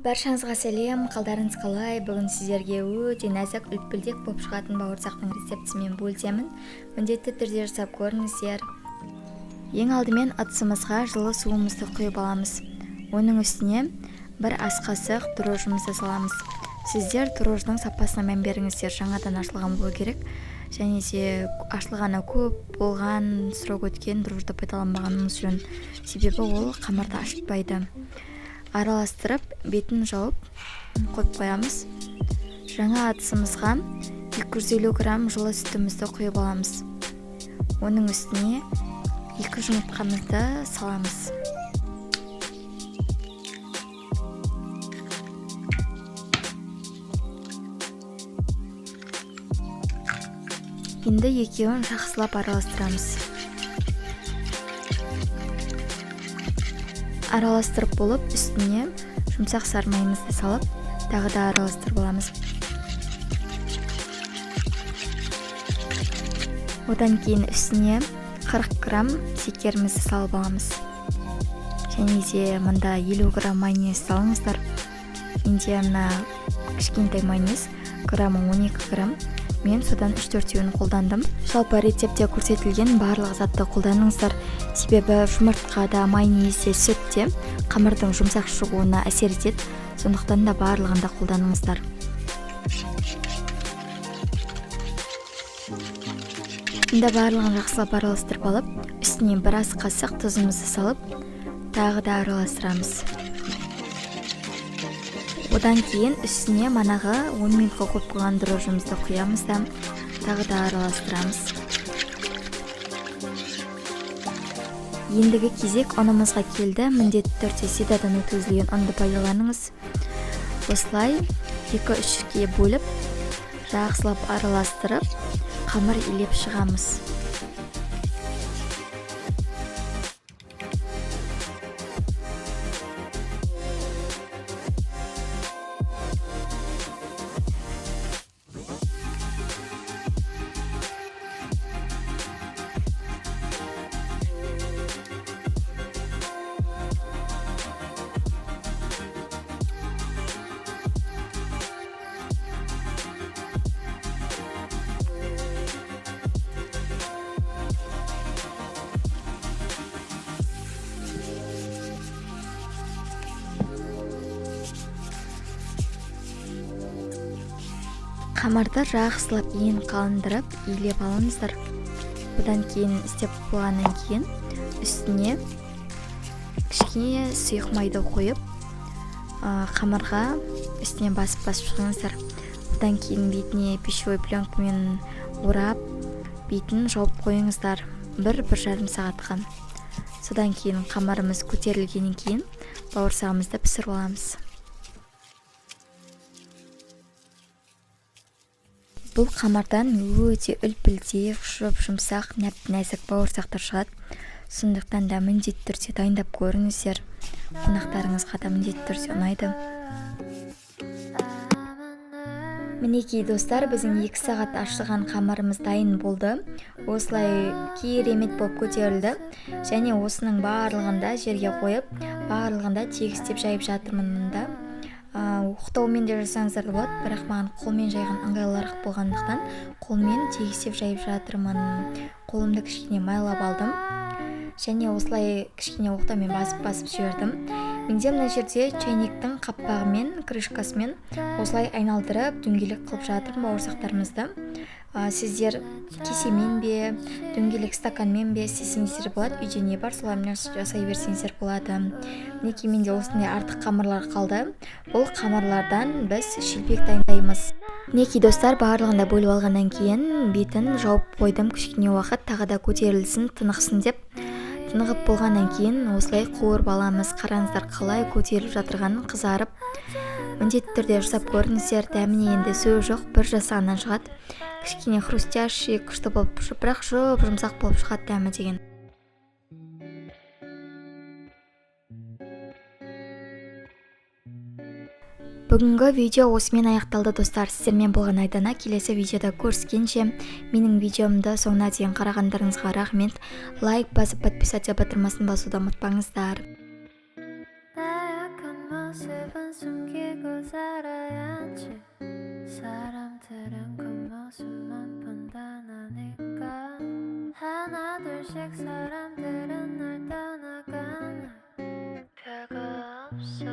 Баршаңызға сәлем, қалдарыңыз қалай? Бүгін сіздерге өте нәзік үлпілдек болып шығатын бауырсақтың рецептісімен бөлісемін. Міндетті түрде жасап көріңіздер. Ең алдымен ыдысымызға жылы суымызды құйып аламыз. Оның үстіне бір ас қасық дрожжымызды саламыз. Сіздер дрожжының сапасына мән беріңіздер, жаңадан ашылған болу керек. Және де ашылғаны көп болған, срок өткен дрожжды пайдаланбағанымыз жөн. Себебі ол қамырды ашытпайды. Араластырып, бетін жауып қойып қоямыз. Жаңа ыдысымызға 250 грамм жылы сүтімізді құйып аламыз. Оның үстіне 2 жұмыртқамызды саламыз. Енді екеуін жақсылап араластырамыз. Араластырып болып, үстіне жұмсақ сары майымызды салып, тағы да араластырып аламыз. Одан кейін үстіне 40 грамм шекерімізді салып аламыз. Және де мында 50 грамм майонез салыңыздар. Менде мына кішкентай майонез, граммы 12 грамм. Мен содан үш-төртеуін қолдандым. Жалпы рецептте көрсетілген барлық затты қолданыңыздар. Себебі жұмыртқа да, майонез де, сүт те қамырдың жұмсақ шығуына әсер етеді. Сондықтан да барлығын да қолданыңыздар. Енді барлығын жақсылап араластырып алып, үстіне бір ас қасық тұзымызды салып, тағы да араластырамыз. Одан кейін үстіне манағы 10 минутқа қойып қойған дрожжымызды құямыз да, тағы да араластырамыз. Ендігі кезек ұнымызға келді. Міндетті түрде сидадан өткізілген ұнды пайдаланыңыз. Осылай екі-үшке бөліп, жақсылап араластырып, қамыр илеп шығамыз. Қамырды жақсылап иін қалындырып, илеп алыңыздар. Одан кейін істеп болғаннан кейін үстіне кішкене сұйық майды қойып, қамырға үстіне басып-басып шығыңыздар. Одан кейін бетіне пищевой пленкамен орап, бетін жауып қойыңыздар бір жарым сағатқа. Содан кейін қамырымыз көтерілгеннен кейін бауырсағымызды пісіріп аламыз. Бұл қамырдан өте үлпілдек, жұп-жұмсақ, нәп-нәзік бауырсақтар шығады. Сондықтан да міндетті түрде дайындап көріңіздер. Қонақтарыңызға да міндетті түрде ұнайды. Мінекей достар, біздің 2 сағат ашыған қамырымыз дайын болды. Осылай керемет болып көтерілді. Және осының барлығын да жерге қойып, барлығын да тегістеп жайып жатырмын мында. Оқтаумен де жасаңыздар да болады, бірақ маған қолмен жайған ыңғайлырақ болғандықтан қолмен тегістеп жайып жатырмын. Қолымды кішкене майлап алдым. Және осылай кішкене оқтаумен басып-басып жібердім. Менде мына жерде чайниктің қаппағымен, крышкасымен осылай айналдырып, дөңгелек қылып жатырмын бауырсақтарымызды. Сіздер кесемен бе, дөңгелек стаканмен бе істесеңіздер болады. Үйде не бар, солармен жасай берсеңіздер болады. Мінекей менде осындай артық қамырлар қалды. Бұл қамырлардан біз шелпек дайындаймыз. Мінекей достар, барлығын да бөліп алғаннан кейін бетін жауып қойдым кішкене уақыт, тағы да көтерілсін, тынықсын деп. Тынығып болғаннан кейін осылай қуырып аламыз. Қараңыздар, қалай көтеріліп жатырғанын, қызарып. Міндетті түрде жасап көріңіздер. Дәміне енді сөз жоқ, бір жасағаннан шығады. Кішкене хрустящий, күшті болып, бірақ жұп-жұмсақ болып шығады дәмі деген. Бүгінгі видео осымен аяқталды достар. Сіздермен болған Айдана. Келесі видеода көріскенше, менің видеомды соңына дейін қарағандарыңызға рахмет. Лайк басып, подписаться батырмасын басуды ұмытпаңыздар. 나약한 모습은 숨기 즐기고 살아야지. 사람들은 그 모습만 판단하니까 하나 둘씩 사람들은 날 떠나가네. 별거 없어.